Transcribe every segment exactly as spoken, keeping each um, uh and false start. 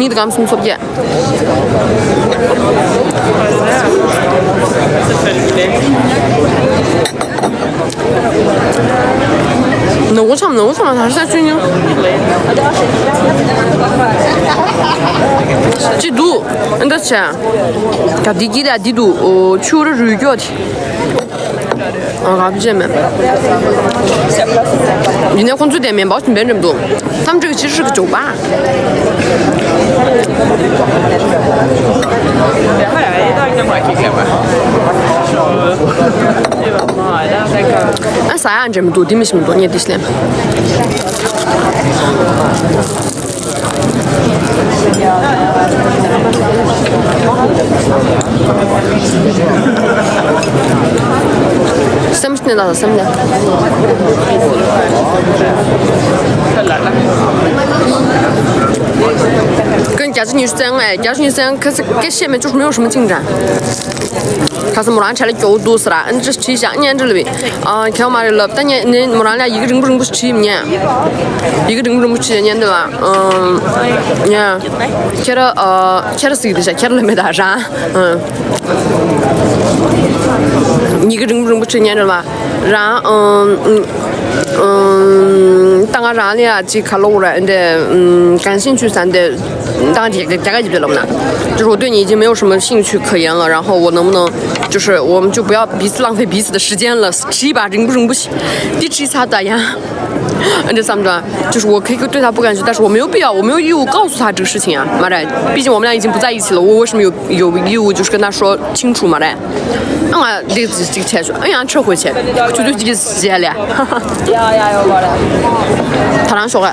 གཉིས་དང་སུམ་ཅུ་སོ་བརྒྱད། ནོར་བུ་ཆམ་ནོར་བུ་ཆམ་ལ་ཐར་ས་ཆུ་ཉུང་། ཅི་འདུག་ཨ་འདྲ་བྱས། ག་འདི་གི་ལ་འདི་འདུག་ཨོ་ཆུ་རུ་རུལ་སྐྱོ་དེ། ཨ་ག་བྱས་མེད། ཡིན་ནའི་ཁོང་ཚོས་དེ་མེན་པ་ཞིག་འབེན་འགྲིམ་འདུག་ཐམ་ཀྲིག་ཕྱི་ཧྲི་གི་ཇོག་པ། ཨ་ཟ་ཡག་འདྲེ་མི་འདུག་འདི་མི་ཤི་མི་འདུག་ངས་འདི་ཤི་ལེན། སེམས་ནས་ལ་སེམས་ནས། ཀུན་བརྒྱ་ཆ་ཉི་ཤུ་རྩ་ལྔ་ཨེ། བརྒྱ་ཆ་ཉི་ཤུ་རྩ་ལྔ་ཁ་སི་ཀེ་ཤེ་མེ་ཅུར་མེའོ་ཧྲི་མ་ཅིང་ཀྲང་། ཁ་སི་མོ་རང་ཆ་ལ་ཀྱོ་དུ་སི་ར་ཨན་ཅི་ཁྲི་ཤ་ཉན་ཅི་ལ་བི། ཨ་ཁེའོ་མ་རེ་ལབ་ད་ཉན་ནི་མོ་རང་ལ་ཡི་གེ་རིང་པོ་རིང་པོ་ཁྲི་མི་ཉན། ཡི་གེ་རིང་པོ་རིང་པོ་ཁྲི་ཉན་དུ་ལ། ཨ་ཉན། ཁྱེད་ར་ཨ་ཁྱེད་ར་སི་གི་དི་ཤ་ཁྱེད་ར་ལ་མེ་ད་རང་། ཨ། ཉི་གི་རིང་རིང་པོ་ཆུ་ཉན་རེད་བ། རང་ཨུམ་ཨུམ་ད་ང་རང་ལ་ཡ་ཅིག་ག་ལོག་ར་འདི་ཨུམ་གང་ཤིང་ཆུ་ས་འདི་ད་རྒྱ་ག་ཡིབ་ལོག་ན། 就是我对你已经没有什么兴趣可言了，然后我能不能就是我们就不要彼此浪费彼此的时间了，吃一把 རིང་པོ་རིང་པོ་ཞིག་འདི་吃一下 ད་ཡང་འདི་བསམ་着，就是我可以对他不感兴趣，但是我没有必要，我没有义务告诉他这个事情啊，妈的，毕竟我们俩已经不在一起了，我为什么有有义务就是跟他说清楚嘛嘞？啊，这这这钱说，哎呀，撤回去，就就这个时间了。呀呀，有过来。他让说个。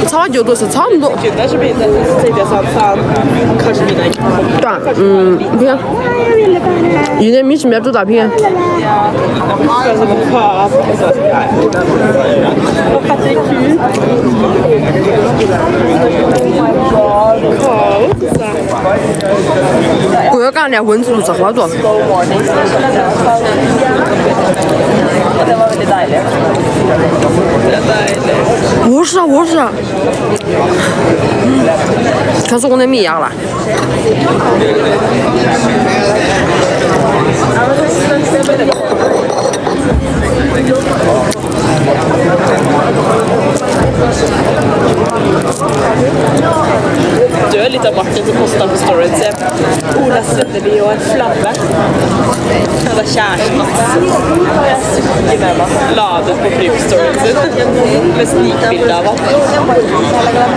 操，有多少操那么多？对，嗯，你看，你那米奇没做打拼。 我要干点文字组织活动。我是啊，我是啊。他说我那米养了。 Dø litt av Martin som posta på storyen sin. Ola Sønnelie og en flamme. Han er kjæresten hans. Ikke med meg. La det på Prip-storyen sin. Med snikbilde av ham.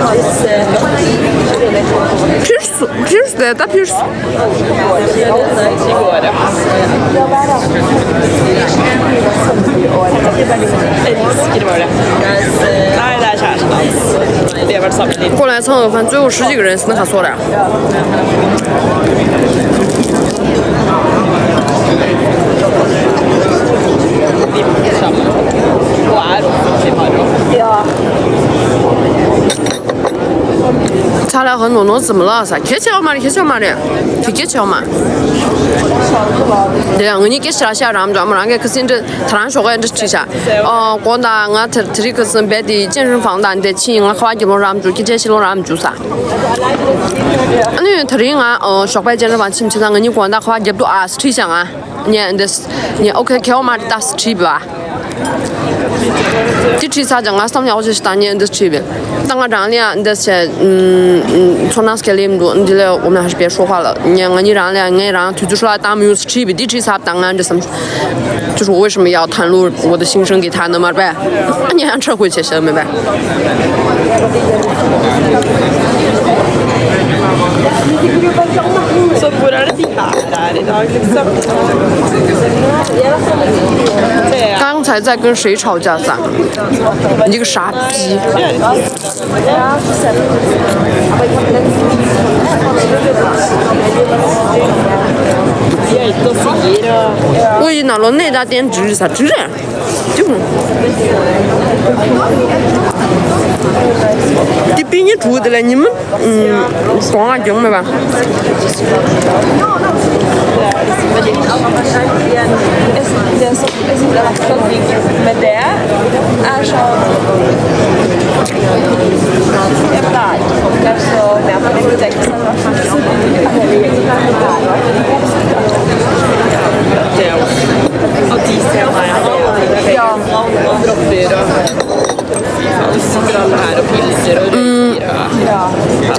Hvis, eh, Pils, pils, det heter pils. Elsker var det. Nei, det er kjæresten hans. De har vært sammen i 过来蹭个饭，最后十几个人，那还错了。 ཚ་ལ་ཧ་ནོ་ནོ་ཙི་མ་ལ་ས་ཁྱེད་ཆེ་བ་མ་རེད། ཁྱེད་ཆེ་བ་མ་རེད། ཁྱེད་ཁྱེད་ཆེ་བ་མ། དེ་ཡང་ང་གཉིས་སྐད་ཆ་ཤ་རམ་འགྲོ་མོ་རང་གི་ཁ་སིན་འདྲི་ད་རང་ཞོགས་ཀས་འདྲི་ཁྲིད་ཤ། ཨོ་དགོང་དག་ང་དེ་དེ་རིང་ཁ་སིན་བེད་དེ་ཅན་རིན་ཕང་དང་འདི་ཕྱིན་ང་ཁ་བ་རྒྱབ་ལོང་རམ་འཇུ་སྐད་ཆ་ཤི་ལོང་རམ་འཇུ་ས། ཨ་ནི་དེ་རིང་ང་ཨོ་ཞོགས་པ་ཅན་རིན་ཕང་ཕྱིན་ཕྱིན་ཙང་ང་གཉིས་དགོང་དག་ཁ་བ་རྒྱབ་འདུག་ཨ་ཁྲིད་ཤ་ང་། ཉན་འདི་ཉན་ཨོ་ཁེ་ཁེ་ཨོ་མ་རི་ཏ་སི་ཁྲིད་བ། དེ་ཁྲིད་ས་ཅང་ང་བསམ་ཡག་ཅིག་ཞིག་དང་ཉན་འདི་ཁྲིད་བས། ད་ང་རང་ལ་ཡང་འདི་བྱས། ཚོར་སྣང་སྐྱེ་ལེམ་འདུག་འདི་ལས་འོ་མ་ཧ་ཤི་པའི་ཧྲོ་ཁ་ལ་ཉན་ང་གཉིས་རང་ལ་ཡང་ངས་རང་དུས་ཚོད་ཧྲོ་ལ་བཏང་མི་ཡོང་ཁྲིད་བས། དེ་ཁྲིད་ས་དང་ང་འདི་བསམ། ཅུ་ཧྲོ་ཝེ་ཧྲི་མི་ཡག་ཐན་ལུ་འོ་ད་ཤིང་ཧྲང་གི་ཐ་ན་མར་པས། ཉན་ཁྲ་ཁོས་བྱས་ཤ་མེད་པས། So hvor er det de er her i dag, liksom? 刚才在跟谁吵架噻？你个傻逼！我一拿了那大电池啥之类。 དེ་པི་ཉི་ འུ་དེ་ལ་ཉི་མ་གྲོང་ང་རྒྱང་མེད་པ།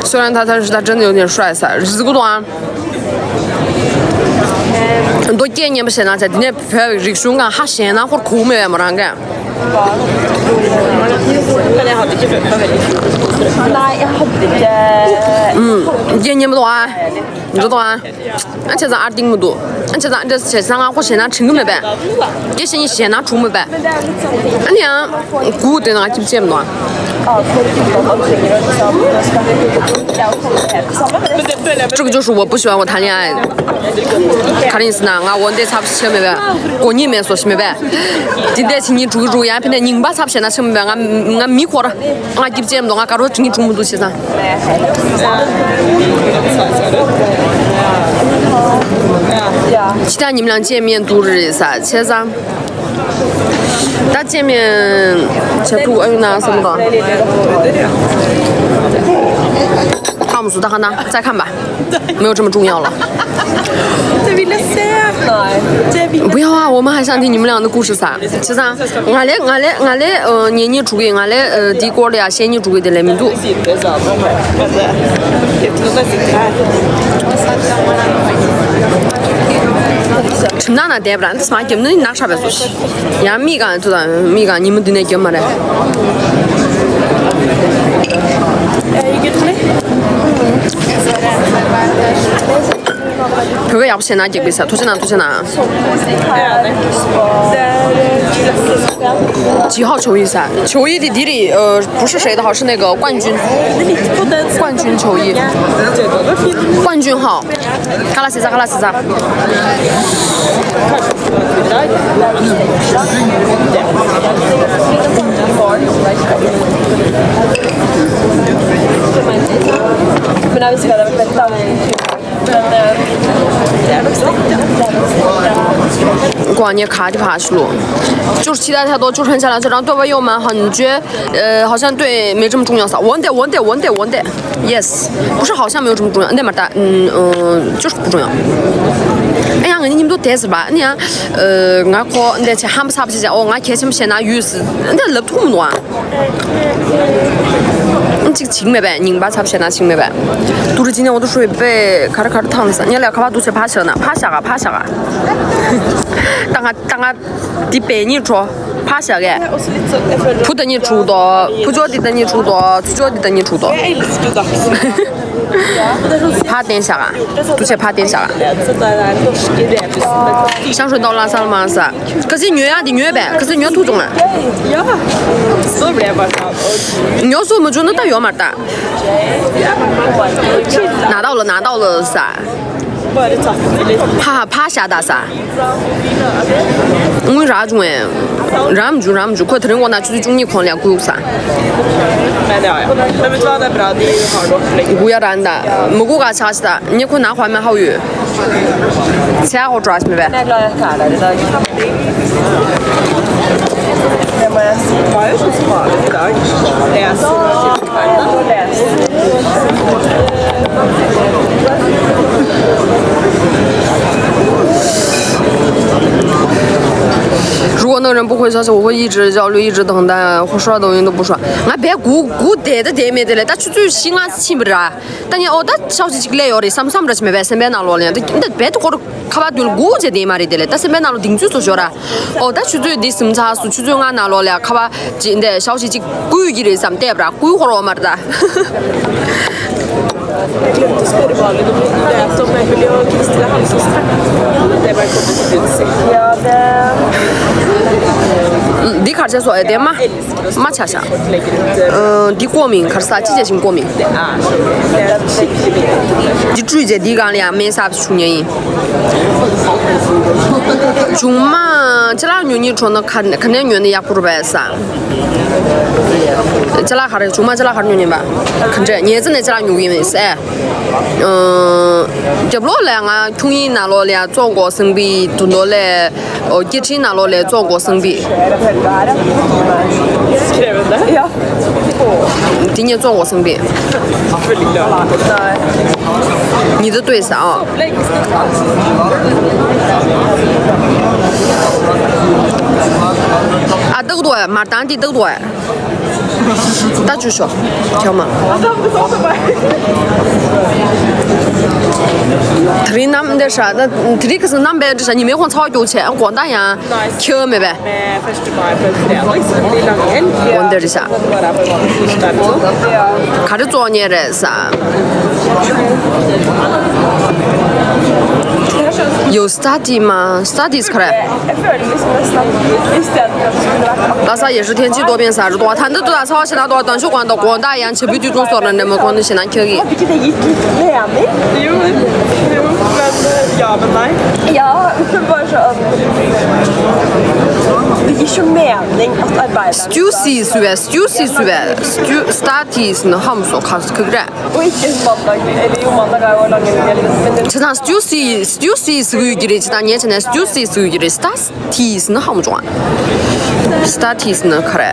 ཁྱོད་རང་ད་ལྟ་རི་ད་དྲན་ཡོད་ནས་ཧྲ་ས་རི་ཟི་གུ་དང་། མདོ་སྐད་སྙན་པ་བཤད་ན་ཚེ་འདི་ནས་བོད་རིག་གཞུང་གང་ཧ་ཞེ་ན་ཧོར་གུག་མེད་བས་མོ་རང་ག། སྐད་སྙན་པ་དང་ཨ། འགྲོ་དང་ཨ། ཨ་ཆེ་ཚང་ཨར་ཏིང་མི་འདུག་ཨ་ཆེ་ཚང་ཨ་འདྲ་ཆེ་ཚང་ང་ཁོ་ཞེ་ན་དྲིན་གི་མེད་པས། སྐད་ཤེས་ཉིན་ཞེ་ན་གྲུང་མེད་པས། ཨ་ནི་ཡང་གུ་དེ་ན་ང་ཁྱིམ་ཆེམ་ནོ། སྤྲུག་འཇོག་ཧྲུག་པོ་བུ་ཞུ་བ་ཐ་ལི་ཨ། ག་རིང་སི་ན་ང་འོ་འདས་ཚབ་ཤེས་མེད་པས། གོ་ཉིད་མེད་སོ་ཤི་མེད་པས། དེ་འདས་ཕྱི་ཉིན་དྲུག་གི་དྲུག་ཡང་ཕན་ནས་ཉིན་པ་ཚབ་བྱས་ན་ཆེ་མེད་པས། ང་ང་མི་ཁོར་ང་སྐྱིབ་ཅེམ་དོ་ང་དགའ་རོགས་དྲི་ངན་དྲུང་མི་འདུག་ཞེས་ས། ཕྱི་དང་ཉིན་ལང་ཅེ་མེན་དུ་རེད་ས་ཆེ་ས། ད་ཅེ་མེན་ཆེ་ཐུག་ཨ་ཡུ་ན་སམ་ག། ཁམས་སུ་ད་ཁ་ན་ཙ་ཁམས་པ། 没有这么重要了。这比那谁啊？这比不要啊，我们还想听你们俩的故事噻。其实啊，俺嘞，俺嘞，俺嘞，呃，年年出去，俺嘞，呃，的哥的呀，先年出去的嘞，没度。ཁྱིམ་ནང་ན་བསྡད་པ་ར་འདི་སྨ་རྒྱབ་ནི་ནག་ཧྲ་བས་སོ་ཤི། ཡང་མིག་གང་ཐུ་དང་མིག་གང་ཉི་མ་འདི་ནས་རྒྱབ་མ་རེད། བོད་སྐད་ཡག་པོ་བཤད་ན་རྒྱག་པའི་ས་ཐུགས་རྗེ་གནང་ཐུགས་རྗེ་གནང་། 几号球衣噻？球衣的底里，呃，不是谁的号，是那个冠军，冠军球衣，冠军号。 ཁ་ལག་ཟས་ཚ། ཁ་ལག་ཟས་ཚ། ཀོ་ཉེ་ཁ་དེ་ཕ་ཤུ་ལོ། 就是期待太多，就剩下来这张对吧？又蛮好，你觉得，呃，好像对没这么重要撒。稳得，稳得，稳得，稳得。 Yes，不是好像没有这么重要，那么大，嗯嗯，就是不重要。哎呀，我你们都得是吧？你啊，呃，我靠，你在吃汉堡啥不吃？哦，我开心不吃那鱼是，你在乐土么多啊？你这个情没呗？你把啥不吃那情没呗？都是今天我都属于被卡着卡着烫的，你来卡巴都吃趴车呢，趴下啊，趴下啊。当啊当啊。 འདི་བེ་ཉིད་འགྲོ། ཕ་ཞག་གས། བུ་ད་ཉིད་འགྲོ་དོ། བུ་ཅོ་འདི་ད་ཉིད་འགྲོ་དོ། བུ་ཅོ་འདི་ད་ཉིད་འགྲོ་དོ། ཕ་བསྟན་ཞག་ག། དུ་ཆེ་ཕ་བསྟན་ཞག་ག། ཤང་ཧྲུན་ཏོག་ལ་སལ་མ་ས། ག་ཚི་ཉོ་ཡག་འདི་ཉོས་པས། ག་ཚི་ཉོ་ཐུག་བྱུང་ང་། ཉོ་སུ་མ་བྱུང་ན་ད་ཡོད་མ་རེད་ད། ན་ཏའོ་ལ་ན་ཏའོ་ལ་ས། ཕ་ཕ་ཤ་ད་ས། དངུལ་རག་བྱུང་ཨེ། རམ་འཇུ་རམ་འཇུ་ཁོ་དེ་རིང་འོ་ན་ཆུ་ཚོད་བཅུ་གཉིས་གོང་ལ་སྒུག་ས། སྒུག་ཡ་ར་འདའ་མི་སྒུག་ག་ཆག་ཤི་ད་ཉེ་ཁོ་ན་ཧོ་མེ་ཧའོ་ཡོད། ཚེ་ཧོ་ཏྲ་ཤི་མི་བས།如果那个人不回消息，我会一直焦虑，一直等待，会刷抖音都不刷。ང་བས་སྒུག་སྒུག་བསྡད་ད་བསྡད་མེད་དེ་ལས་ད་ཆུ་ཚོད་བཞི་ལྔ་ཕྱིན་པ་ར། ད་ངས་ཨོ་ད་ཤའོ་ཅི་ཅིག་སླེབས་ཡོད་རེད་བསམ་བསམ་ར་ཅི་མེད་པས་སེམས་པའི་ནང་ལོགས་ལ་ཡང་ད་འདི་རྦད་དེ་ཁོ་ར་ཁ་པར་དུས་སྒུག་བྱས་བསྡད་མ་རེད་དེ་ལས་ད་སེམས་པའི་ནང་ལོགས་གདེང་ཚོད་བཟོ་ཞོར་ར། ཨོ་ད་ཆུ་ཚོད་འདི་ཟིམ་ཚགས་སུ་ཆུ་ཚོད་ལྔ་ནང་ལོགས་ལ་ཁ་པར་ཅི་འདི་ཤའོ་ཅི་ཅིག་བསྐུལ་གྱི་རེད་བསམ་བལྟས་པ་ར་བསྐུལ་ཁོ་ར་འོ་མ་རེད་ད། འདི་གར་བྱས་སོ་ཨེ་དེ་མ། མ་ཆ་ཤག་འདི་ཀོ་མིང་གར་ས་ཅི་བྱས་ཤིང་ཀོ་མིང་། འདི་བཀྲུས་རྗེས་འདི་གང་ལ་ཡང་མེ་སབ་ཆུ་ཉེ་ཡིན། ཇུང་མ་ཅི་ལག་ཉོ་ཉི་གྲོ་ན་ག་ནས་ཉོ་ན་ཡག་པོ་རུ་བས་ས། ཅ་ལག་ག་རེ། ཆུང་མ་ཅ་ལག་ག་རེ་ཉོ་ཉན་པ། ག་འདྲས། ཉལ་ཚེ་ནས་ཅ་ལག་ཉོ་གི་ཡིན་ཟེར། ཨ། རྒྱབ་ལོགས་ལ་ང་ཁྱུང་ཡིན་ནང་ལོགས་ལ་ཙོང་གོ་སེང་པི་དུ་མདོ་ལས། ཨོ། སྐྱེ་ཕྲེང་ནང་ལོགས་ལ་ཙོང་གོ་སེང་པི། དེ་ཉིད་ཙོང་གོ་སེང་པི། ཉི་ཟླ་ལྟོས་ས་ཨ། ཨ། ཏག་ཏོ་མར་དང་དེ་ཏག་ཏོ། ད་ཅུ་ཤོ། ཁྱོད་མ། དེ་རིང་གནམ་འདི་ཧྲ། ད་དེ་རིང་ཁ་སང་གནམ་བས་འདི་ཧྲ། ཉི་མའི་ཁོང་ཚ་བ་རྒྱུག་བྱས། ཨ། དགོང་དག་ཡང་ཁྱོད་མེད་པས། འོ་འདི་རེད་ཤག་ག་རེ་བཙོང་མཁན་རེད་ཟེར། ཡོ། སི་ཊ་ཌི་མ། སི་ཊ་ཌི་ཟེར་ག་རེ། ལྷ་ས་ཡེ་ཧྲི་ཐེན་ཅིན་ཏོ་པན་ཟེར་རེད་དོ། ད་འདི་ཏུ་ད་ཚ་བ་ཞེ་ན་དོ། དང་ཤོག་གང་དང་དགོང་དག་ཡང་བྱ་བུ་དུས་ཐུང་སོར་ན་འདྲ་མོ་གོང་དུ་ཞེ་ན་ཁྱོད་ཀྱིས། Ja, ich bin der Jitli Lehrling. Ja, ich bin schon. Die ist schon mehr, denk ich, als ein Ball. Stussy ist über, Stussy ist über, Stu-, Statis, ne, haben so krass gekriegt. Ui, ich bin Mama, ey, die Mama, da war lange nicht mehr. Stussy, Stussy ist über, Stussy ist über, Statis. ཊིས་ནི་ཧ་མ་བྱུང་ཨ། སི་ཊ་ཊིས་ནི་ག་རེ།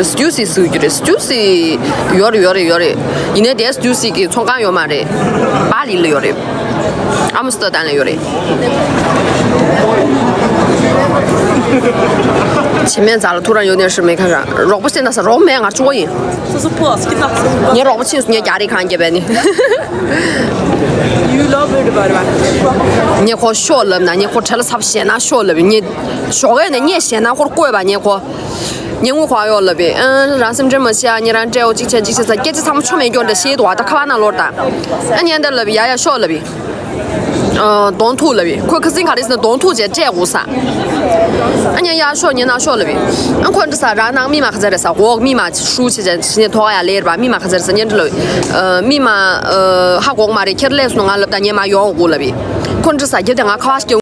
སི་ཊུ་སི་ཟེར་གྱི་རེད། སི་ཊུ་སི་ཡོད་རེད། ཡོད་རེད། ཡོད་རེད། ཡིན་ནའི་དེ་སི་ཊུ་སི་གི་ཚོང་ཁང་ཡོད་མ་རེད། པཱ་ལི་ལ་ཡོད་རེད། ཨམ་སི་ཏེར་དམ་ལ་ཡོད་རེད། བྱེ་མའི་རྩ་ལ་ཐུག་རང་ཡོད་ནས་ཧྲི་མེ་ཁ་ར། རོགས་པ་སེ་ན་ས་རོགས་མེད། ང་ཆུ་བོ་ཡིན། སོ་སོ་ཕོ་སྐྱིད་ནག་སོ། ངའི་རོགས་པ་ཕྱིན་སོང་། ངས་རྒྱ་རིགས་གང་རྒྱབ་པས་ནི། You love it, but ངས་ཁོ་ཤོག་ལབ་ན། ངས་ཁོ་བྲེལ་ཚབ་བཤད་ན་ཤོག་ལབ། ངས་ཞོགས་ཀས་ནས་ངས་བཤད་ན་ཁོར་བཀོད་པ། ངས་ཁོ། ངས་དངུལ་ཁོ་ཨ་ཡོག་ལབ་པས། ཨ། རང་སེམས་ཁྲལ་མ་བྱེད་ཨ། ངས་རང་སྤྲད་འོ། གཅིག་བྱས་གཅིག་བྱས་ས། སྐད་ཆ་ཚང་མ་ཆོ་མེད་སྐྱོར་འདྲ་བཤད་འདུག་ཨ། ད་ཁ་པར་ནང་ལོར་ད། ཨ། ངས་འདི་ལབ་པས། ཡ་ཡ་ཤོག་ལབ་པས། ཨ། གདོང་ཐུག་ལབ་པས། ཁོས་ཁ་སང་ག་རེ་ཟེར་ན་གདོང་ཐུག་བྱས་སྤྲད་དགོས་ས། ཨ། ངས་ཡ་ཤོག་ངས་ནང་ཤོག་ལབ་པས། ཨ། ཁོ་འདྲི་ས། རང་ནང་མི་མ་ག་ཚད་རེད་ས། འོག་མི་མ་ཧྲུའུ་ཅི་ཅན་ཞི་ནས་ཐོག་ཡ་ལེར་བ། མི་མ་ག་ཚད་རེད་ས། ངས་འདྲི་ལབ་པས། ཨ། མི་མ། ཨ། ཧ་གོ་གི་མ་རེད། ཁྱེར་སླེབས་སོང་ང་ལབ། ད་ངས་མ་ཡོང་དགོས་ལབ་པས། ཁོ་འདྲི་ས། རྒྱབ་དེ་ང་ཁ་པར་སྐྱེ།